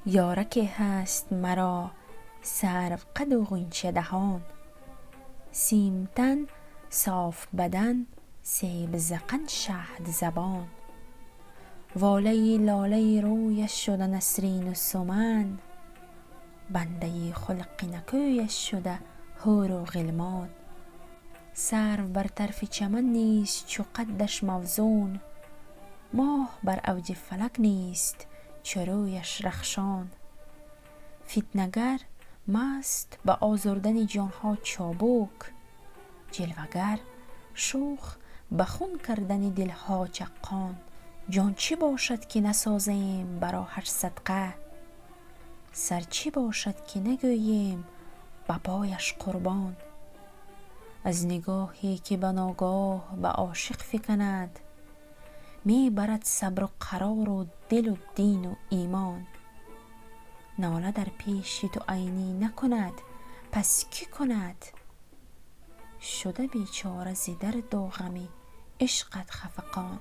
Ёраке ҳаст маро сарвқаду ғунчадаҳон, симтан, софбадан, себзақан, шаҳдзабон. Волаи лолаи рӯяш шуда насрину суман, бандаи хулқи накӯяш шуда ҳуру ғилмон. Сарв бар тарфи чаман нест чу қаддаш мавзун, моҳ бар авҷи фалак нест чу рӯяш рахшон. Фитнагар маст ба озурдани ҷонҳо чобук, ҷилвагар шӯх ба хун кардани дилҳо чаққон. Ҷон чӣ бошад, ки насозем ба роҳаш садқа, сар чӣ бошад, ки нагӯем ба пояш қурбон. Аз нигоҳе ки ба ногоҳ ба ошиқ фиканад, мебарад сабру қарору дилу дину имон. Нола дар пеши ту Айнӣ накунад, пас кӣ кунад? Шуда бечора зи дарду ғами ишқат хафақон.